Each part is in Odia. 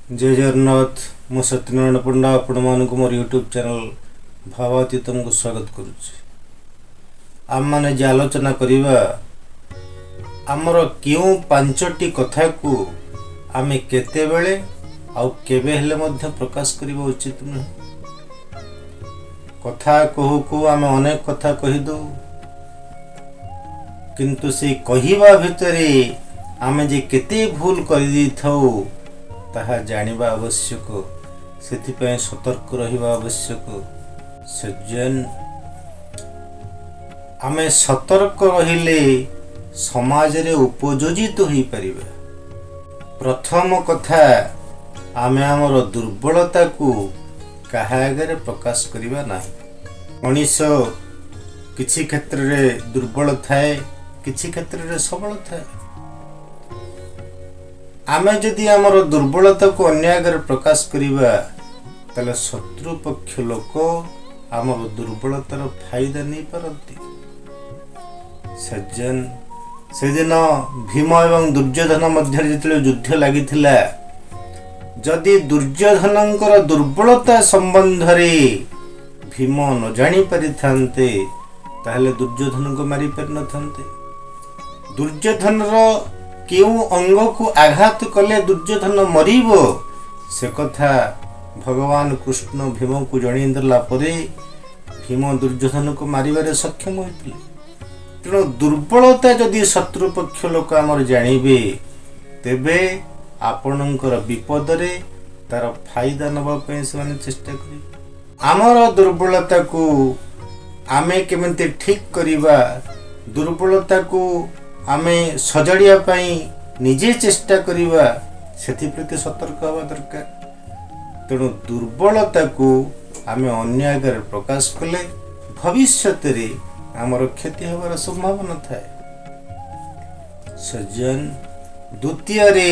ଜୟ ଜଗନ୍ନାଥ। ମୁଁ ସତ୍ୟନାରାୟଣ ପଣ୍ଡା ଆପଣମାନଙ୍କୁ ମୋର ୟୁଟ୍ୟୁବ୍ ଚ୍ୟାନେଲ୍ ଭାବାତୀତଙ୍କୁ ସ୍ୱାଗତ କରୁଛି। ଆମମାନେ ଯେ ଆଲୋଚନା କରିବା, ଆମର କେଉଁ ପାଞ୍ଚଟି କଥାକୁ ଆମେ କେତେବେଳେ ଆଉ କେବେ ହେଲେ ମଧ୍ୟ ପ୍ରକାଶ କରିବା ଉଚିତ ନୁହେଁ। କଥା କହୁ କହୁ ଆମେ ଅନେକ କଥା କହିଦେଉ, କିନ୍ତୁ ସେଇ କହିବା ଭିତରେ ଆମେ ଯେ କେତେ ଭୁଲ କରିଦେଇଥାଉ, ତାହା ଜାଣିବା ଆବଶ୍ୟକ। ସେଥିପାଇଁ ସତର୍କ ରହିବା ଆବଶ୍ୟକ। ସଜ୍ଜନ, ଆମେ ସତର୍କ ରହିଲେ ସମାଜରେ ଉପଯୋଜିତ ହୋଇପାରିବା। ପ୍ରଥମ କଥା, ଆମେ ଆମର ଦୁର୍ବଳତାକୁ କାହା ଆଗରେ ପ୍ରକାଶ କରିବା ନାହିଁ। ମଣିଷ କିଛି କ୍ଷେତ୍ରରେ ଦୁର୍ବଳ ଥାଏ, କିଛି କ୍ଷେତ୍ରରେ ସବଳ ଥାଏ। ଆମେ ଯଦି ଆମର ଦୁର୍ବଳତାକୁ ଅନ୍ୟ ଆଗରେ ପ୍ରକାଶ କରିବା, ତାହେଲେ ଶତ୍ରୁ ପକ୍ଷ ଲୋକ ଆମର ଦୁର୍ବଳତାର ଫାଇଦା ନେଇପାରନ୍ତି। ସଜ୍ଜନ, ସେଦିନ ଭୀମ ଏବଂ ଦୁର୍ଯ୍ୟୋଧନ ମଧ୍ୟରେ ଯେତେବେଳେ ଯୁଦ୍ଧ ଲାଗିଥିଲା, ଯଦି ଦୁର୍ଯ୍ୟୋଧନଙ୍କର ଦୁର୍ବଳତା ସମ୍ବନ୍ଧରେ ଭୀମ ନ ଜାଣି ପାରିଥାନ୍ତେ, ତାହେଲେ ଦୁର୍ଯ୍ୟୋଧନଙ୍କୁ ମାରି ପାରିନଥାନ୍ତେ। ଦୁର୍ଯ୍ୟୋଧନର କେଉଁ ଅଙ୍ଗକୁ ଆଘାତ କଲେ ଦୁର୍ଯ୍ୟୋଧନ ମରିବ, ସେ କଥା ଭଗବାନ କୃଷ୍ଣ ଭୀମକୁ ଜଣେଇ ଦେଲା ପରେ ଭୀମ ଦୁର୍ଯ୍ୟୋଧନକୁ ମାରିବାରେ ସକ୍ଷମ ହୋଇଥିଲେ। ତେଣୁ ଦୁର୍ବଳତା ଯଦି ଶତ୍ରୁପକ୍ଷ ଲୋକ ଆମର ଜାଣିବେ, ତେବେ ଆପଣଙ୍କର ବିପଦରେ ତାର ଫାଇଦା ନେବା ପାଇଁ ସେମାନେ ଚେଷ୍ଟା କରିବେ। ଆମର ଦୁର୍ବଳତାକୁ ଆମେ କେମିତି ଠିକ୍ କରିବା, ଦୁର୍ବଳତାକୁ ଆମେ ସଜାଡ଼ିବା ପାଇଁ ନିଜେ ଚେଷ୍ଟା କରିବା, ସେଥିପ୍ରତି ସତର୍କ ହେବା ଦରକାର। ତେଣୁ ଦୁର୍ବଳତାକୁ ଆମେ ଅନ୍ୟ ଆଗରେ ପ୍ରକାଶ କଲେ ଭବିଷ୍ୟତରେ ଆମର କ୍ଷତି ହେବାର ସମ୍ଭାବନା ଥାଏ। ସଜ୍ଜନ, ଦ୍ୱିତୀୟରେ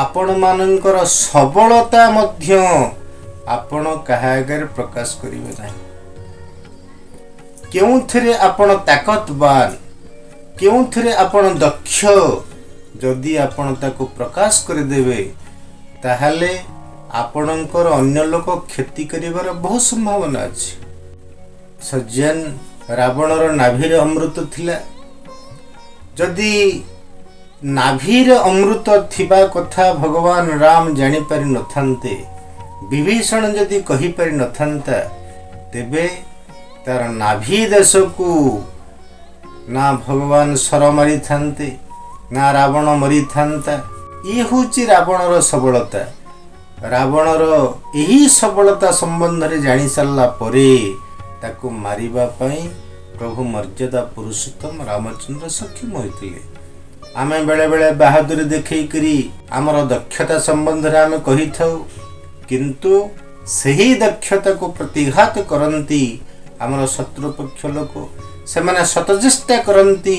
ଆପଣମାନଙ୍କର ସବଳତା ମଧ୍ୟ ଆପଣ କାହା ଆଗରେ ପ୍ରକାଶ କରିବେ ନାହିଁ। କେଉଁଥିରେ ଆପଣ ତାକତବାନ, କେଉଁଥିରେ ଆପଣ ଦକ୍ଷ, ଯଦି ଆପଣ ତାକୁ ପ୍ରକାଶ କରିଦେବେ, ତାହେଲେ ଆପଣଙ୍କର ଅନ୍ୟ ଲୋକ କ୍ଷତି କରିବାର ବହୁ ସମ୍ଭାବନା ଅଛି। ସଜ୍ଜନ, ରାବଣର ନାଭିରେ ଅମୃତ ଥିଲା। ଯଦି ନାଭିରେ ଅମୃତ ଥିବା କଥା ଭଗବାନ ରାମ ଜାଣିପାରି ନଥାନ୍ତେ, ବିଭୀଷଣ ଯଦି କହିପାରି ନଥାନ୍ତା, ତେବେ ତାର ନାଭି ଦେଶକୁ ନା ଭଗବାନ ଶର ମାରିଥାନ୍ତେ, ନା ରାବଣ ମରିଥାନ୍ତା। ଇଏ ହେଉଛି ରାବଣର ସବଳତା। ରାବଣର ଏହି ସବଳତା ସମ୍ବନ୍ଧରେ ଜାଣିସାରିଲା ପରେ ତାକୁ ମାରିବା ପାଇଁ ପ୍ରଭୁ ମର୍ଯ୍ୟାଦା ପୁରୁଷୋତ୍ତମ ରାମଚନ୍ଦ୍ର ସକ୍ଷମ ହୋଇଥିଲେ। ଆମେ ବେଳେବେଳେ ବାହାଦୁରୀ ଦେଖେଇକରି ଆମର ଦକ୍ଷତା ସମ୍ବନ୍ଧରେ ଆମେ କହିଥାଉ, କିନ୍ତୁ ସେହି ଦକ୍ଷତାକୁ ପ୍ରତିଘାତ କରନ୍ତି ଆମର ଶତ୍ରୁପକ୍ଷ ଲୋକ। ସେମାନେ ଶତଚେଷ୍ଟା କରନ୍ତି,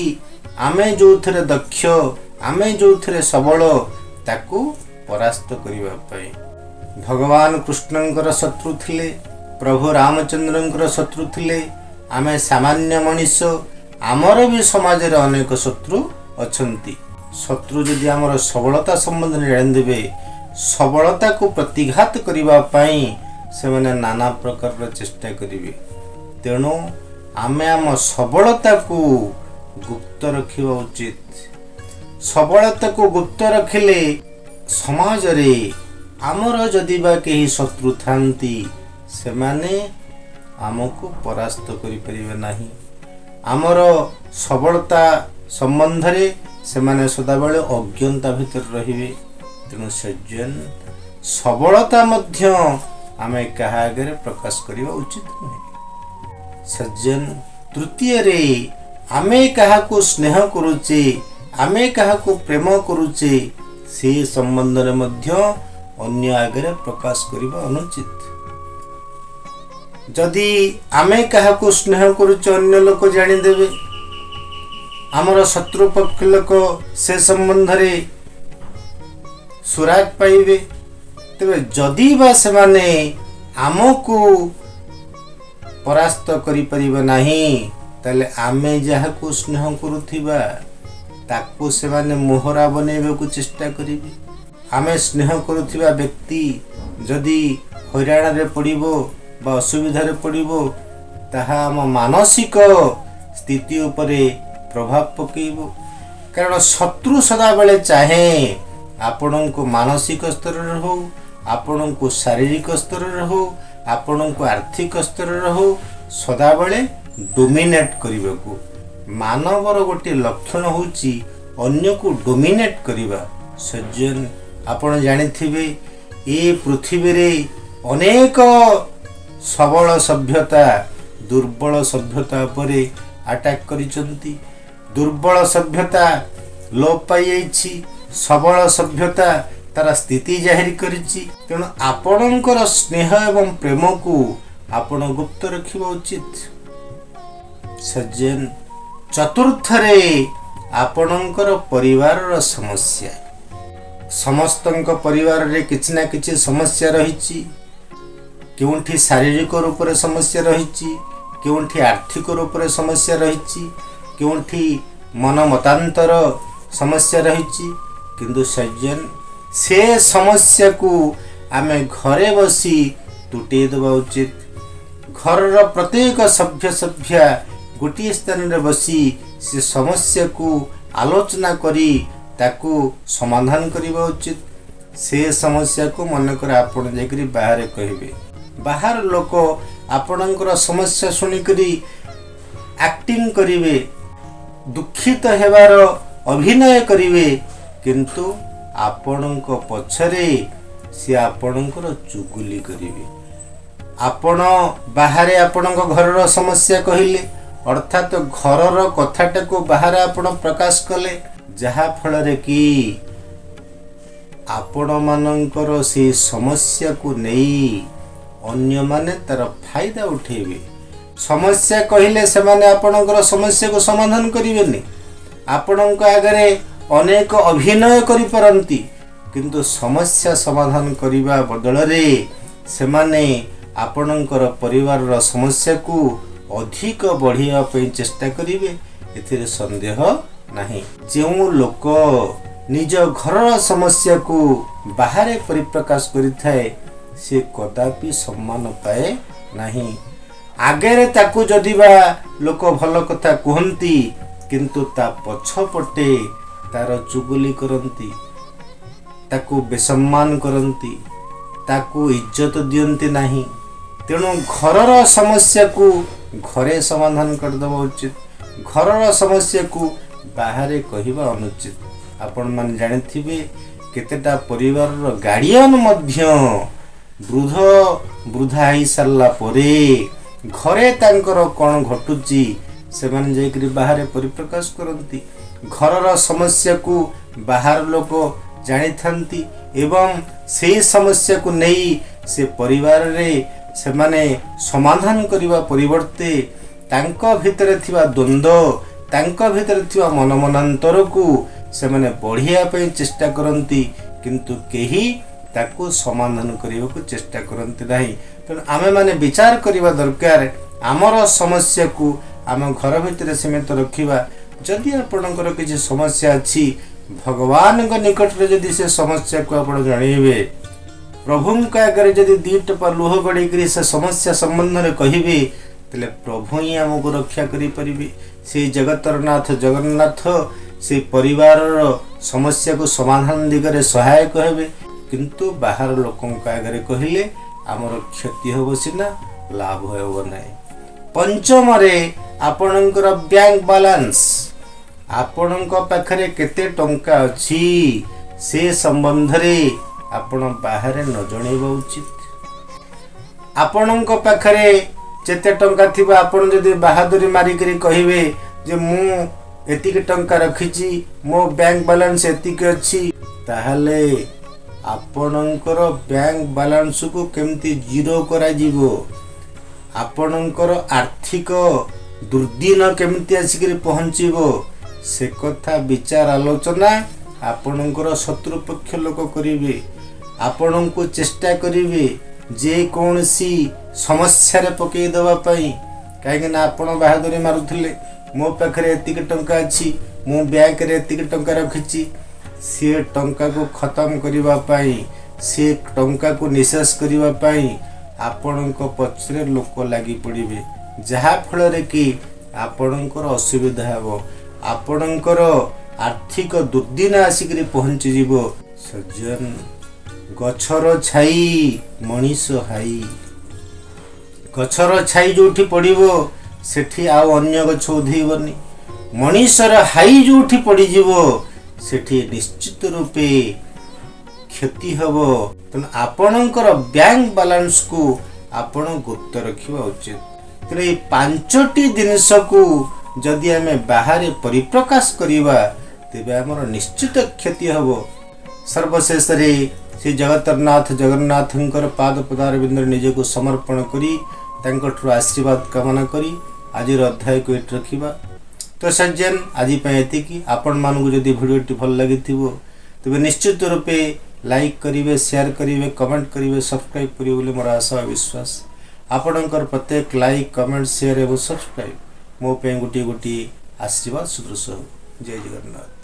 ଆମେ ଯେଉଁଥିରେ ଦକ୍ଷ, ଆମେ ଯେଉଁଥିରେ ସବଳ, ତାକୁ ପରାସ୍ତ କରିବା ପାଇଁ। ଭଗବାନ କୃଷ୍ଣଙ୍କର ଶତ୍ରୁ ଥିଲେ, ପ୍ରଭୁ ରାମଚନ୍ଦ୍ରଙ୍କର ଶତ୍ରୁ ଥିଲେ। ଆମେ ସାମାନ୍ୟ ମଣିଷ, ଆମର ବି ସମାଜରେ ଅନେକ ଶତ୍ରୁ ଅଛନ୍ତି। ଶତ୍ରୁ ଯଦି ଆମର ସବଳତା ସମ୍ବନ୍ଧରେ ଜାଣିଦେବେ, ସବଳତାକୁ ପ୍ରତିଘାତ କରିବା ପାଇଁ ସେମାନେ ନାନା ପ୍ରକାରର ଚେଷ୍ଟା କରିବେ। ତେଣୁ ଆମେ ଆମ ସବଳତାକୁ ଗୁପ୍ତ ରଖିବା ଉଚିତ। ସବଳତାକୁ ଗୁପ୍ତ ରଖିଲେ ସମାଜରେ ଆମର ଯଦି ବା କେହି ଶତ୍ରୁ ଥାନ୍ତି, ସେମାନେ ଆମକୁ ପରାସ୍ତ କରିପାରିବେ ନାହିଁ। ଆମର ସବଳତା ସମ୍ବନ୍ଧରେ ସେମାନେ ସଦାବେଳେ ଅଜ୍ଞତା ଭିତରେ ରହିବେ। ତେଣୁ ସଜ୍ଜନ, ସବଳତା ମଧ୍ୟ ଆମେ କାହା ଆଗରେ ପ୍ରକାଶ କରିବା ଉଚିତ ନୁହେଁ। ସଜ୍ଜନ, ତୃତୀୟରେ ଆମେ କାହାକୁ ସ୍ନେହ କରୁଛେ, ଆମେ କାହାକୁ ପ୍ରେମ କରୁଛେ, ସେ ସମ୍ବନ୍ଧରେ ମଧ୍ୟ ଅନ୍ୟ ଆଗରେ ପ୍ରକାଶ କରିବା ଅନୁଚିତ। ଯଦି ଆମେ କାହାକୁ ସ୍ନେହ କରୁଛେ, ଅନ୍ୟ ଲୋକ ଜାଣିଦେବେ, ଆମର ଶତ୍ରୁପକ୍ଷ ଲୋକ ସେ ସମ୍ବନ୍ଧରେ ସୁରାଗ ପାଇବେ, ତେବେ ଯଦି ବା ସେମାନେ ଆମକୁ ପରାସ୍ତ କରିପାରିବେ ନାହିଁ, ତାହେଲେ ଆମେ ଯାହାକୁ ସ୍ନେହ କରୁଥିବା, ତାକୁ ସେମାନେ ମୋହରା ବନେଇବାକୁ ଚେଷ୍ଟା କରିବେ। ଆମେ ସ୍ନେହ କରୁଥିବା ବ୍ୟକ୍ତି ଯଦି ହଇରାଣରେ ପଡ଼ିବ ବା ଅସୁବିଧାରେ ପଡ଼ିବ, ତାହା ଆମ ମାନସିକ ସ୍ଥିତି ଉପରେ ପ୍ରଭାବ ପକାଇବ। କାରଣ ଶତ୍ରୁ ସଦାବେଳେ ଚାହେଁ ଆପଣଙ୍କୁ ମାନସିକ ସ୍ତରରେ ହଉ, ଆପଣଙ୍କୁ ଶାରୀରିକ ସ୍ତରରେ ହଉ, ଆପଣଙ୍କୁ ଆର୍ଥିକ ସ୍ତରରେ ହଉ, ସଦାବେଳେ ଡୋମିନେଟ୍ କରିବାକୁ। ମାନବର ଗୋଟିଏ ଲକ୍ଷଣ ହେଉଛି ଅନ୍ୟକୁ ଡୋମିନେଟ୍ କରିବା। ସଜ୍ଜନ, ଆପଣ ଜାଣିଥିବେ, ଏ ପୃଥିବୀରେ ଅନେକ ସବଳ ସଭ୍ୟତା ଦୁର୍ବଳ ସଭ୍ୟତା ଉପରେ ଆଟାକ୍ କରିଛନ୍ତି। ଦୁର୍ବଳ ସଭ୍ୟତା ଲୋପ ପାଇଯାଇଛି, ସବଳ ସଭ୍ୟତା ତାର ସ୍ଥିତି ଜାହିର କରିଛି। ତେଣୁ ଆପଣଙ୍କର ସ୍ନେହ ଏବଂ ପ୍ରେମକୁ ଆପଣ ଗୁପ୍ତ ରଖିବା ଉଚିତ। ସଜ୍ଜନ, ଚତୁର୍ଥରେ ଆପଣଙ୍କର ପରିବାରର ସମସ୍ୟା। ସମସ୍ତଙ୍କ ପରିବାରରେ କିଛି ନା କିଛି ସମସ୍ୟା ରହିଛି। କେଉଁଠି ଶାରୀରିକ ରୂପରେ ସମସ୍ୟା ରହିଛି, କେଉଁଠି ଆର୍ଥିକ ରୂପରେ ସମସ୍ୟା ରହିଛି, କେଉଁଠି ମନ ମତାନ୍ତର ସମସ୍ୟା ରହିଛି। କିନ୍ତୁ ସଜ୍ଜନ, ସେ ସମସ୍ୟାକୁ ଆମେ ଘରେ ବସି ତୁଟେଇ ଦେବା ଉଚିତ। ଘରର ପ୍ରତ୍ୟେକ ସଭ୍ୟ ସଭ୍ୟା ଗୋଟିଏ ସ୍ଥାନରେ ବସି ସେ ସମସ୍ୟାକୁ ଆଲୋଚନା କରି ତାକୁ ସମାଧାନ କରିବା ଉଚିତ। ସେ ସମସ୍ୟାକୁ ମନେକର ଆପଣ ଯାଇକରି ବାହାରେ କହିବେ, ବାହାର ଲୋକ ଆପଣଙ୍କର ସମସ୍ୟା ଶୁଣିକରି ଆକ୍ଟିଂ କରିବେ, ଦୁଃଖିତ ହେବାର ଅଭିନୟ କରିବେ, କିନ୍ତୁ ଆପଣଙ୍କ ପଛରେ ସେ ଆପଣଙ୍କର ଚୁଗୁଲି କରିବେ। ଆପଣ ବାହାରେ ଆପଣଙ୍କ ଘରର ସମସ୍ୟା କହିଲେ, ଅର୍ଥାତ୍ ଘରର କଥାଟାକୁ ବାହାରେ ଆପଣ ପ୍ରକାଶ କଲେ, ଯାହାଫଳରେ କି ଆପଣମାନଙ୍କର ସେ ସମସ୍ୟାକୁ ନେଇ ଅନ୍ୟମାନେ ତାର ଫାଇଦା ଉଠେଇବେ। ସମସ୍ୟା କହିଲେ ସେମାନେ ଆପଣଙ୍କର ସମସ୍ୟାକୁ ସମାଧାନ କରିବେନି। ଆପଣଙ୍କ ଆଗରେ ଅନେକ ଅଭିନୟ କରିପାରନ୍ତି, କିନ୍ତୁ ସମସ୍ୟା ସମାଧାନ କରିବା ବଦଳରେ ସେମାନେ ଆପଣଙ୍କର ପରିବାରର ସମସ୍ୟାକୁ ଅଧିକ ବଢ଼ିବା ପାଇଁ ଚେଷ୍ଟା କରିବେ, ଏଥିରେ ସନ୍ଦେହ ନାହିଁ। ଯେଉଁ ଲୋକ ନିଜ ଘରର ସମସ୍ୟାକୁ ବାହାରେ ପରିପ୍ରକାଶ କରିଥାଏ, ସେ କଦାପି ସମ୍ମାନ ପାଏ ନାହିଁ। ଆଗରେ ତାକୁ ଯଦି ବା ଲୋକ ଭଲ କଥା କୁହନ୍ତି, କିନ୍ତୁ ତା ପଛପଟେ ତାର ଚୁଗୁଲି କରନ୍ତି, ତାକୁ ବେସମ୍ମାନ କରନ୍ତି, ତାକୁ ଇଜ୍ଜତ ଦିଅନ୍ତି ନାହିଁ। ତେଣୁ ଘରର ସମସ୍ୟାକୁ ଘରେ ସମାଧାନ କରିଦେବା ଉଚିତ। ଘରର ସମସ୍ୟାକୁ ବାହାରେ କହିବା ଅନୁଚିତ। ଆପଣମାନେ ଜାଣିଥିବେ, କେତେଟା ପରିବାରର ଗାର୍ଡ଼ିଆନ ମଧ୍ୟ ବୃଦ୍ଧ ବୃଦ୍ଧା ହେଇସାରିଲା ପରେ ଘରେ ତାଙ୍କର କ'ଣ ଘଟୁଛି, ସେମାନେ ଯାଇକରି ବାହାରେ ପରିପ୍ରକାଶ କରନ୍ତି। ଘରର ସମସ୍ୟାକୁ ବାହାର ଲୋକ ଜାଣିଥାନ୍ତି ଏବଂ ସେଇ ସମସ୍ୟାକୁ ନେଇ ସେ ପରିବାରରେ ସେମାନେ ସମାଧାନ କରିବା ପରିବର୍ତ୍ତେ ତାଙ୍କ ଭିତରେ ଥିବା ଦ୍ୱନ୍ଦ୍ୱ, ତାଙ୍କ ଭିତରେ ଥିବା ମନମନାନ୍ତରକୁ ସେମାନେ ବଢ଼ିବା ପାଇଁ ଚେଷ୍ଟା କରନ୍ତି, କିନ୍ତୁ କେହି ତାକୁ ସମାଧାନ କରିବାକୁ ଚେଷ୍ଟା କରନ୍ତି ନାହିଁ। ତେଣୁ ଆମେମାନେ ବିଚାର କରିବା ଦରକାର, ଆମର ସମସ୍ୟାକୁ ଆମ ଘର ଭିତରେ ସୀମିତ ରଖିବା। ଯଦି ଆପଣଙ୍କର କିଛି ସମସ୍ୟା ଅଛି, ଭଗବାନଙ୍କ ନିକଟରେ ଯଦି ସେ ସମସ୍ୟାକୁ ଆପଣ ଜଣେଇବେ, ପ୍ରଭୁଙ୍କ ଆଗରେ ଯଦି ଦି ଟୋପା ଲୁହ ଗଡ଼େଇକରି ସେ ସମସ୍ୟା ସମ୍ବନ୍ଧରେ କହିବେ, ତାହେଲେ ପ୍ରଭୁ ହିଁ ଆମକୁ ରକ୍ଷା କରିପାରିବେ। ସେଇ ଜଗତର ନାଥ ଜଗନ୍ନାଥ ସେଇ ପରିବାରର ସମସ୍ୟାକୁ ସମାଧାନ ଦିଗରେ ସହାୟକ ହେବେ। କିନ୍ତୁ ବାହାର ଲୋକଙ୍କ ଆଗରେ କହିଲେ ଆମର କ୍ଷତି ହେବ ସିନା, ଲାଭ ହେବ ନାହିଁ। ପଞ୍ଚମରେ ଆପଣଙ୍କର ବ୍ୟାଙ୍କ ବାଲାନ୍ସ। ଆପଣଙ୍କ ପାଖରେ କେତେ ଟଙ୍କା ଅଛି, ସେ ସମ୍ବନ୍ଧରେ ଆପଣ ବାହାରେ ନ ଜଣେଇବା ଉଚିତ। ଆପଣଙ୍କ ପାଖରେ ଯେତେ ଟଙ୍କା ଥିବ, ଆପଣ ଯଦି ବାହାଦୁରୀ ମାରିକରି କହିବେ ଯେ ମୁଁ ଏତିକି ଟଙ୍କା ରଖିଛି, ମୋ ବ୍ୟାଙ୍କ ବାଲାନ୍ସ ଏତିକି ଅଛି, ତାହେଲେ ଆପଣଙ୍କର ବ୍ୟାଙ୍କ ବାଲାନ୍ସକୁ କେମିତି ଜିରୋ କରାଯିବ, ଆପଣଙ୍କର ଆର୍ଥିକ ଦୁର୍ଦିନ କେମିତି ଆସିକରି ପହଞ୍ଚିବ, ସେ କଥା ବିଚାର ଆଲୋଚନା ଆପଣଙ୍କର ଶତ୍ରୁପକ୍ଷ ଲୋକ କରିବେ। ଆପଣଙ୍କୁ ଚେଷ୍ଟା କରିବେ ଯେକୌଣସି ସମସ୍ୟାରେ ପକାଇ ଦେବା ପାଇଁ। କାହିଁକିନା ଆପଣ ବାହାଦୁରୀ ମାରୁଥିଲେ, ମୋ ପାଖରେ ଏତିକି ଟଙ୍କା ଅଛି, ମୁଁ ବ୍ୟାଙ୍କରେ ଏତିକି ଟଙ୍କା ରଖିଛି। ସିଏ ଟଙ୍କାକୁ ଖତମ କରିବା ପାଇଁ, ସିଏ ଟଙ୍କାକୁ ନିଃଶେଷ କରିବା ପାଇଁ ଆପଣଙ୍କ ପଛରେ ଲୋକ ଲାଗି ପଡ଼ିବେ, ଯାହାଫଳରେ କି ଆପଣଙ୍କର ଅସୁବିଧା ହେବ, ଆପଣଙ୍କର ଆର୍ଥିକ ଦୁର୍ଦିନ ଆସିକରି ପହଞ୍ଚିଯିବ। ସଜ୍ଜନ, ଗଛର ଛାଇ ମଣିଷ ହାଇ। ଗଛର ଛାଇ ଯୋଉଠି ପଡ଼ିବ, ସେଠି ଆଉ ଅନ୍ୟ ଗଛ ଉଧେଇବନି। ମଣିଷର ହାଇ ଯୋଉଠି ପଡ଼ିଯିବ, ସେଠି ନିଶ୍ଚିତ ରୂପେ କ୍ଷତି ହେବ। ତେଣୁ ଆପଣଙ୍କର ବ୍ୟାଙ୍କ ବାଲାନ୍ସକୁ ଆପଣ ଗୁପ୍ତ ରଖିବା ଉଚିତ। ତେଣୁ ଏଇ ପାଞ୍ଚଟି ଜିନିଷକୁ ଯଦି ଆମେ ବାହାରେ ପରିପ୍ରକାଶ କରିବା, ତେବେ ଆମର ନିଶ୍ଚିତ କ୍ଷତି ହେବ। ସର୍ବଶେଷରେ ଶ୍ରୀ ଜଗତରନାଥ ଜଗନ୍ନାଥଙ୍କର ପାଦ ପଦାରବିନ୍ଦରେ ନିଜକୁ ସମର୍ପଣ କରି, ତାଙ୍କଠାରୁ ଆଶୀର୍ବାଦ କାମନା କରି ଆଜିର ଅଧ୍ୟାୟକୁ ଏଠି ରଖିବା। ତ ସଜ୍ଜନ, ଆଜି ପାଇଁ ଏତିକି। ଆପଣମାନଙ୍କୁ ଯଦି ଭିଡ଼ିଓଟି ଭଲ ଲାଗିଥିବ, ତେବେ ନିଶ୍ଚିତ ରୂପେ ଲାଇକ୍ କରିବେ, ସେୟାର କରିବେ, କମେଣ୍ଟ କରିବେ, ସବସ୍କ୍ରାଇବ୍ କରିବେ ବୋଲି ମୋର ଆଶା ଓ ବିଶ୍ୱାସ। ଆପଣଙ୍କର ପ୍ରତ୍ୟେକ ଲାଇକ୍, କମେଣ୍ଟ, ସେୟାର ଏବଂ ସବସ୍କ୍ରାଇବ୍ ମୋ ପାଇଁ ଗୋଟିଏ ଗୋଟିଏ ଆଶୀର୍ବାଦ ସଦୃଶ ହେବ। ଜୟ ଜଗନ୍ନାଥ।